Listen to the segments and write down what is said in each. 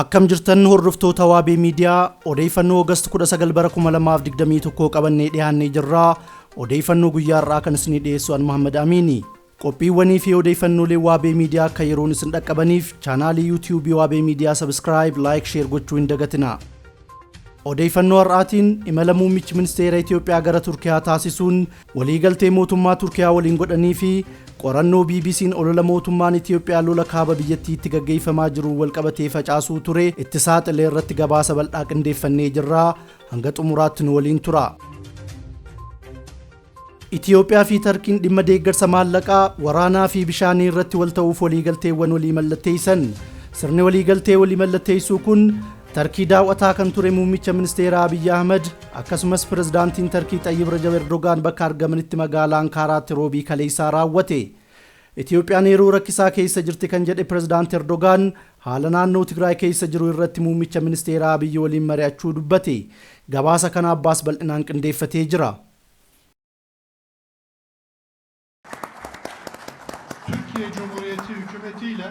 Akkam jirtan hordoftoota Waabee Miidiyaa, odeeffannoo August 19 bara 2021 qabannee dhiyaannee jirra. Odeeffannoo guyyaa har'aa kan isinii dhiyeessu an Muhammad Amiini. Qophiiwwanii fi odeeffannoolee Waabee Miidiyaa akka yeroon isin dhaqqabaniif chaanaalii YouTube Waabee Miidiyaa subscribe, like, share gochuu hin dagatinaa. Odeeffannoo har'aatiin imala muummichi ministeera Itoophiyaa gara Turkiyaa taasisuun waliigaltee mootummaa Turkiyaa waliin godhanii fi qorannoo BBC'n olola mootummaan Itoophiyaa lola kaaba biyyattiitti gaggeeffamaa jiru walqabatee facaasuu ture itti saaxilee irratti gabaasa bal'aa qindeeffannee jirra. Hanga xumuraatti nu waliin tura. Itoophiyaa fi Tarkiin dhimma deeggarsa maallaqaa, waraanaa fi bishaanii irratti wal ta'uuf waliigalteewwan walii mallatteessan. Sirni waliigaltee walii mallatteessuu kun Tarkii daawwataa kan ture muummicha ministeeraa Abiyyi Ahmad akkasumas pirezidaantiin Tarkii Xayyib Rajab Erdogaan bakka argamanitti magaalaa Ankaaraatti roobii kaleessaa raawwate. Itoophiyaan yeroo rakkisaa keessa jirti kan jedhe pirezidaanti Erdogaan haala naannoo Tigraay keessa jiru irratti muummicha ministeeraa Abiyyi waliin mari'achuu dubbate. Gabaasa kana Abbaas bal'inaan qindeeffatee jira. Türkiye Cumhuriyeti hükümetiyle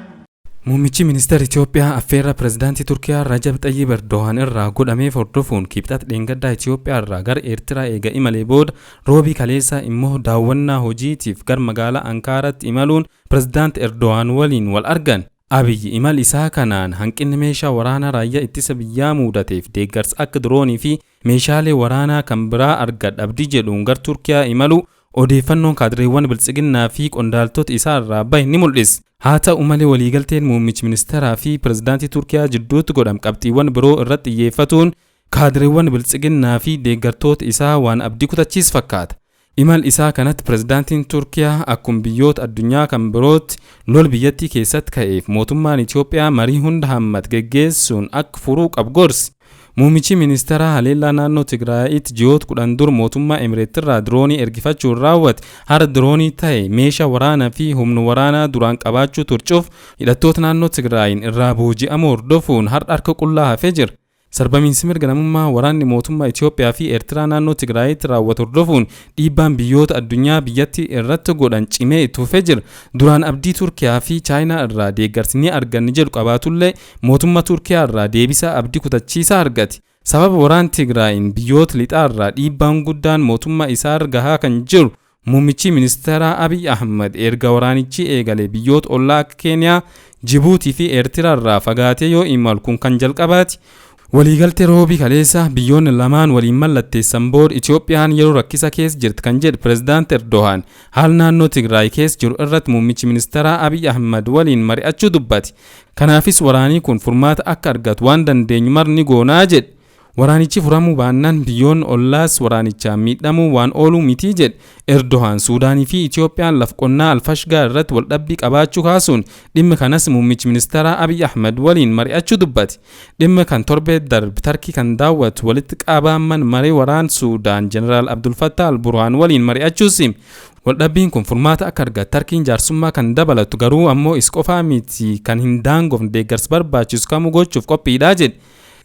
Muummichi ministeera Itoophiyaa affeerra pirezidaantii Turkiyaa Rajab Xayyib Erdogaan irraa godhameef hordofuun kibxata dheengaddaa Itoophiyaa irraa gara Eertiraa eega imalee booda roobii kaleessaa immoo daawwannaa hojiitiif gara magaalaa Ankaaraatti imaluun pirezidaanti Erdogaan waliin wal argan. Abiyyi imal isaa kanaan hanqinni meeshaa waraanaa raayyaa ittisa biyyaa mudateef deeggarsa akka diroonii fi meeshaalee waraanaa kan biraa argadha abdii jedhuun gara Turkiyaa imalu odeeffannoon kaadireewwan biltsiginnaa fi qondaaltota isaa irraa bahe ni mul'isa. Haa ta'u malee waliigalteen muummichi ministeeraa fi pirezidaantii Turkiyaa jidduutti godhame qabxiiwwan biroo irratti xiyyeeffatuun kaadireewwan biltsiginnaa fi deeggartoota isaa waan abdii kutachiis fakkaata. Imal isaa kanatti pirezidaantiin Turkiyaa akkuma biyyoota addunyaa kan birootti lol biyyattii keessatti ka'eef mootummaan Itoophiyaa marii hunda hammate geggeessuun akka furuu qabu gorsi. Muummichi ministeeraa haleellaa naannoo Tigraayitti ji'oota 10 dur mootummaa Emireetirraa diroonii ergifachuun raawwate hara diroonii ta'e meeshaa waraanaa fi humna waraanaa duraan qabaachuu turcuuf hidhattoota naannoo Tigraayin irraa booji'amuu hordofuun har'a harka qullaa hafee jira. Sarbamiinsi mirga namummaa waraanni mootummaa Itoophiyaa fi Eertiraa naannoo Tigraayitti raawwatu hordofuun dhiibbaan biyyoota addunyaa biyyattii irratti godhan cimee itti fufee jira. Duraan abdii Turkiyaa fi Chaayinaa irraa deeggarsi ni arganni jedhu qabaatullee mootummaa Turkiyaa irraa deebisaa abdii kutachiisaa argate. Sababa waraan Tigraayin biyyoota lixaa irraa dhiibbaan guddaan mootummaa isaa gahaa kan jiru muummichi ministeeraa Abiy Ahmad erga waraanichi eegale biyyoota ollaa akka Keeniyaa, Jibuutii fi Eertiraa irraa fagaatee yoo imalu kun kan jalqabaati. Waliigaltee roobii kaleessa biyyoonni lamaan waliin mallatteessan booda Itoophiyaan yeroo rakkisa keessa jirti kan jedhe pirezidaanti Erdogaan haala naannoo Tigraay keessa jiru irratti muummichi ministeeraa Abiy Ahmad waliin mari'achuu dubbate. Kanaafis waraanii kun furmaata akka argatu waan dandeenyu marni goonaa jedhe. Waraanichi furamuu baannaan biyyoonni ollaas waraanichaan miidhamuu waan ooluu mitii jedhe Erdogaan. Suudaanii fi Itoophiyaan laf qonnaa Alfashgaa irratti waldhabbii qabaachuu kaasuun dhimma kanas muummichi ministeeraa Abiy Ahmad waliin mari'achuu dubbate. Dhimma kan torbee darbe Tarkii kan daawwatu walitti qabaaman maree waraan Suudaan Jeneraal Abdul Fattah al-Burhaan waliin mari'achuus hime. Waldhabbiin kun furmaata akka argatu Tarkiin jaarsummaa kan dabalatu garuu ammoo is qofaa miti kan hin daangofne deeggarsa barbaachisu kamuu gochuuf qophiidha jedhe.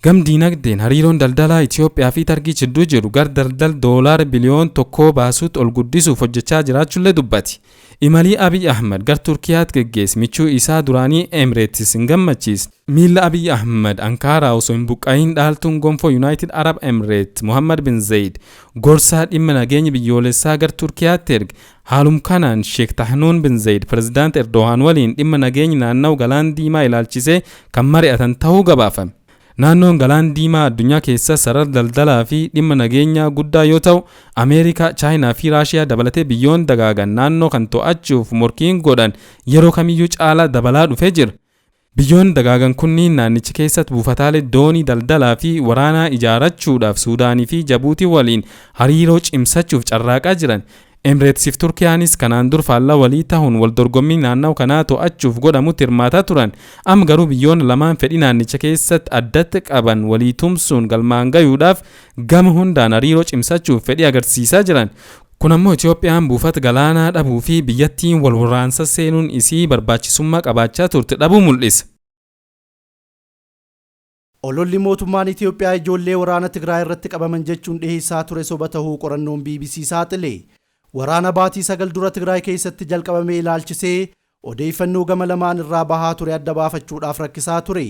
Gam diinagdeen hariiroon daldalaa Itoophiyaa fi Tarkii jidduu jiru gar daldal doolaara biliyoon 1 baasuutti ol guddisuuf hojjechaa jiraachuullee dubbate. Imalii Abiy Ahmad gar Turkiyaatti geggeesse michuu isaa duraanii Emireetis hin gammachiisne. Miilla Abiy Ahmad Ankaaraa osoo hin buqqa'iin dhaaltuun gonfoo United Arab Emirates Muhammad bin Zayid gorsaa dhimma nageenya biyyoolessaa gar Turkiyaatti erge. Haalum kanaan Sheek Tahnuun bin Zayid pirezidaant Erdogaan waliin dhimma nageenya naannawa Galaan Diimaa ilaalchisee kan mari'atan ta'uu gabaafame. Naannoon Galaan Diimaa addunyaa keessa sarara daldalaa fi dhimma nageenyaa guddaa yoo ta'u, Ameerikaa, Chaayinaa fi Raashiyaa dabalatee biyyoon dagaagan naannoo kan to'achuuf morkiin godhan yeroo kamiyyuu caalaa dabalaa dhufee jira. Biyyoon dagaagan kunniin naannicha keessatti buufataalee doonii daldalaa fi waraanaa ijaarrachuudhaaf Suudaanii fi Jabuutii waliin hariiroo cimsachuuf carraaqaa jiran. Emireetsiif Turkiyaanis kanaan dur faallaa walii ta'uun wal dorgommii naannawa kanaa to'achuuf godhamutti hirmaataa turan. Amma garuu biyyoonni lamaan fedhii naannicha keessatti addatti qaban walii tumsuun galmaan gayuudhaaf gama hundaan hariiroo cimsachuuf fedhii agarsiisaa jiran. Kun ammoo Itoophiyaan buufata galaanaa dhabuu fi biyyattiin wal waraansa seenuun isii barbaachisummaa qabaachaa turte dhabuu mul'isa. Ololli mootummaan Itoophiyaa ijoollee waraana Tigraay irratti qabaman jechuun dhiheessaa ture soba ta'uu qorannoon BBC saaxile. Waraana baatii 9 dura Tigraay keessatti jalqabame ilaalchisee odeeffannoo gama lamaan irraa bahaa ture adda baafachuudhaaf rakkisaa ture.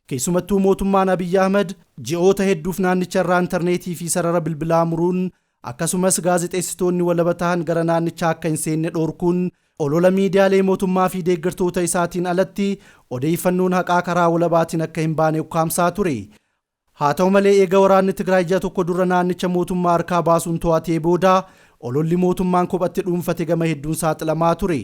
Keessumattuu mootummaan Abiyyi Ahmad ji'oota hedduuf naannicha irraa intarneetii fi sarara bilbilaa muruun, akkasumas gaazexeessitoonni walaba ta'an gara naannichaa akka hin seenne dhoorkuun, olola miidiyaalee mootummaa fi deeggartoota isaatiin alatti odeeffannoon haqaa karaa walabaatiin akka hin baane ukkaamsaa ture. Haa ta'u malee, eega waraanni Tigraay ji'a tokko dura naannicha mootummaa harkaa baasuun to'atee booda, ololli mootummaan kophatti dhuunfate gama hedduun saaxilamaa ture.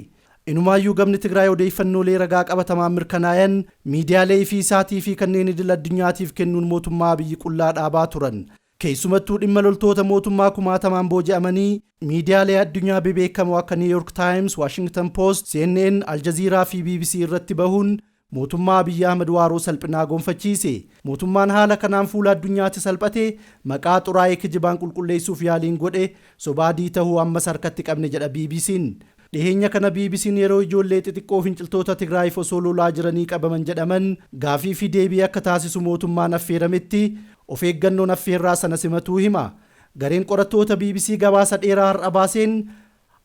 Inumaayyuu gamni Tigraay odeeffannoolee ragaa qabatamaan mirkanaayan miidiyaalee fi isaatii fi kanneen idil addunyaatiif kennuun mootummaa Abiyyi qullaa dhaabaa turan. Keessumattuu dhimma loltoota mootummaa kumaatamaan booji'amanii miidiyaalee addunyaa bebeekamoo akka New York Times, Washington Post, CNN, Al Jazeera fi BBC irratti bahuun mootummaa Abiyyi Ahmad waaroo salphinaa gonfachiise. Mootummaan haala kanaan fuula addunyaatti salphate maqaa xuraa'ee kijibaan qulqulleessuuf yaaliin godhe sobaadii tahuu ammas harkatti qabne jedha BBC'n. Dhiheenya kana BBC'n yeroo ijoollee xixiqqoo finciltoota Tigraayiif osoo lolaa jiranii qabaman jedhaman gaafii fi deebii akka taasisu mootummaan affeerametti of eeggannoon affeerraa sana simatuu hima. Gareen qorattoota BBC gabaasa dheeraa har'a baaseen,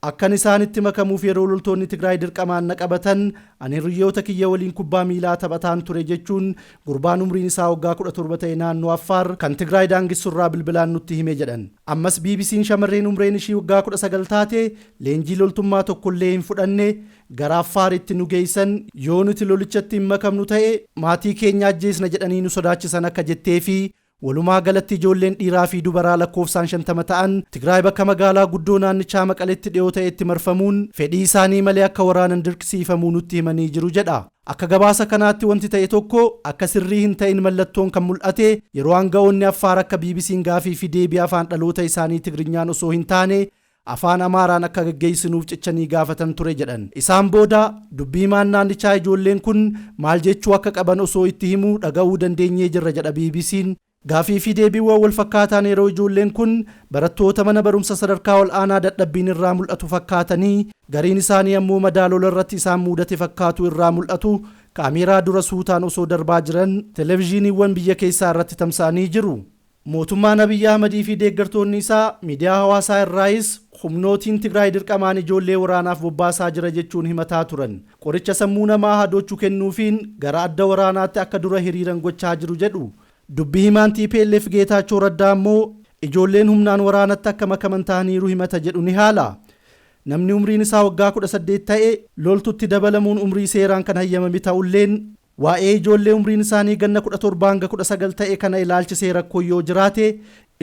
akkan isaanitti makamuuf yeroo loltoonni Tigraay dirqamaan na qabatan ani hiriyoota kiyya waliin kubbaa miilaa taphataan ture jechuun gurbaan umriin isaa waggaa 17 ta'e naannoo Affaar kan Tigraay daangessurraa bilbilaan nutti hime jedhan. Ammas BBC'n shamarreen umriin ishii waggaa 19 taate leenjii loltummaa tokkollee hin fudhanne, gara Affaaritti nu geessan, yoo nuti lolichatti hin makamnu ta'e maatii keenya ajjeesna jedhanii nu sodaachisan akka jettee fi walumaa galatti ijoolleen dhiiraa fi dubaraa lakkoofsaan 50 ta'an Tigraay bakka magaalaa guddoo naannichaa Maqaletti dhiyoo ta'etti marfamuun fedhii isaanii malee akka waraanan dirqisiifamuu nutti himanii jiru jedha. Akka gabaasa kanaatti, wanti ta'e tokko akka sirrii hin ta'in mallattoon kan mul'ate yeroo aanga'oonni Affaar akka BBC'n gaafii fi deebii afaan dhaloota isaanii Tigrinyaan osoo hin taane afaan Amaaraan akka gaggeessinuuf cichanii gaafatan ture jedhan. Isaan booda dubbii himaan naannichaa ijoolleen kun maal jechuu akka qaban osoo itti himuu dhaga'uu dandeenyee jirra jedha BBC'n. Gaafii fi deebiiwwan wal fakkaataan yeroo ijoolleen kun barattoota mana barumsa sadarkaa ol aanaa dadhabbiin irraa mul'atu fakkaatanii, gariin isaanii ammoo madaalola irratti isaan mudate fakkaatu irraa mul'atu kaameeraa dura suutaan osoo darbaa jiran televezyiiniiwwan biyya keessaa irratti tamsa'anii jiru. Mootummaan Abiyyi Ahmadii fi deeggartoonni isaa miidiyaa hawaasaa irraayis humnootiin Tigraay dirqamaan ijoollee waraanaaf bobbaasaa jira jechuun himataa turan. Qoricha sammuu namaa hadoochuu kennuufiin gara adda waraanaatti akka dura hiriiran gochaa jiru jedhu. Dubbii himaan TPLF Geetaachoo Raddaa immoo ijoolleen humnaan waraanatti akka makaman ta'aniiru himata jedhu ni haala. Namni umriin isaa waggaa 18 ta'e loltutti dabalamuun umrii seeraan kan hayyamame ta'ulleen, waa'ee ijoollee umriin isaanii ganna 17 hanga 19 ta'e kana ilaalchisee rakkoo yoo jiraate,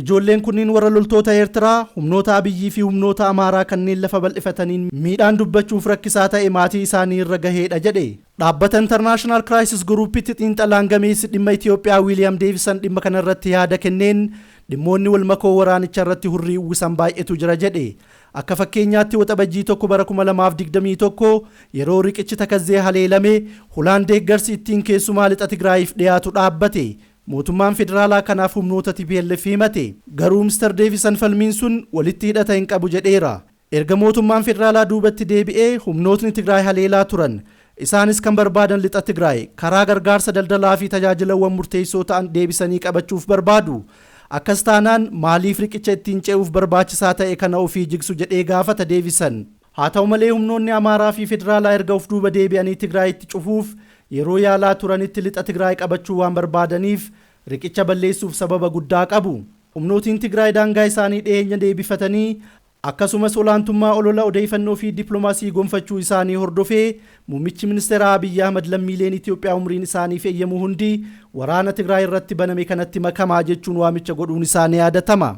ijoolleen kunniin warra loltoota Eertiraa, humnoota Abiyyii fi humnoota Amaaraa kanneen lafa bal'ifataniin miidhaan dubbachuuf rakkisaa ta'e maatii isaanii irra gaheedha jedhe. Dhaabbata International Crisis Groupitti xiinxalaan gameessi dhimma Itoophiyaa Wiiliyaam Deevisan dhimma kanarratti yaada kenneen, dhimmoonni wal makoo waraanicha irratti hurrii uwwisan baay'eetu jira jedhe. Akka fakkeenyaatti, Waxabajjii 1 bara 2021 yeroo riqichi Takazzee haleelame hulaan deeggarsi ittiin keessumaa lixa Tigraayiif dhiyaatu dhaabbate. Mootummaan federaalaa kanaaf humnoota TPLF himate. Garuu Mr. Deevisan falmiin sun walitti hidhata hin qabu jedheera. Erga mootummaan federaalaa duubatti deebi'ee humnootni Tigraay haleelaa turan. Isaanis kan barbaadan lixa Tigraay karaa gargaarsa daldalaa fi tajaajilawwan murteessoo ta'an deebisanii qabachuuf barbaadu. Akkas taanaan maaliif riqicha ittiin ce'uuf barbaachisaa ta'e kana ofii jigsu jedhee gaafata Deevisan. Haa ta'u malee, humnoonni Amaaraa fi federaalaa erga of duuba deebi'anii Tigraayitti cufuuf yeroo yaalaa turanitti lixa Tigraay qabachuu waan barbaadaniif riqicha balleessuuf sababa guddaa qabu. Humnootiin Tigraay daangaa isaanii dhiyeenya deebifatanii, akkasumas olaantummaa olola odeeffannoo fi dippiloomaasii gonfachuu isaanii hordofee, muummichi ministeera Abiyyi Ahmad lammiileen Itoophiyaa umriin isaaniif eeyyamu hundi waraana Tigraay irratti baname kanatti makamaa jechuun waamicha godhuun isaanii yaadatama.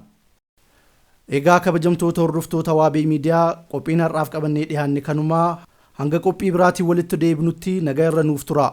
Egaa kabajamtoota hordoftoota Waabee Miidiyaa, qophiin har'aaf qabannee dhiyaanne kanumaa. Hanga qophii biraatiin walitti deebinutti nagaa irra nuuf tura.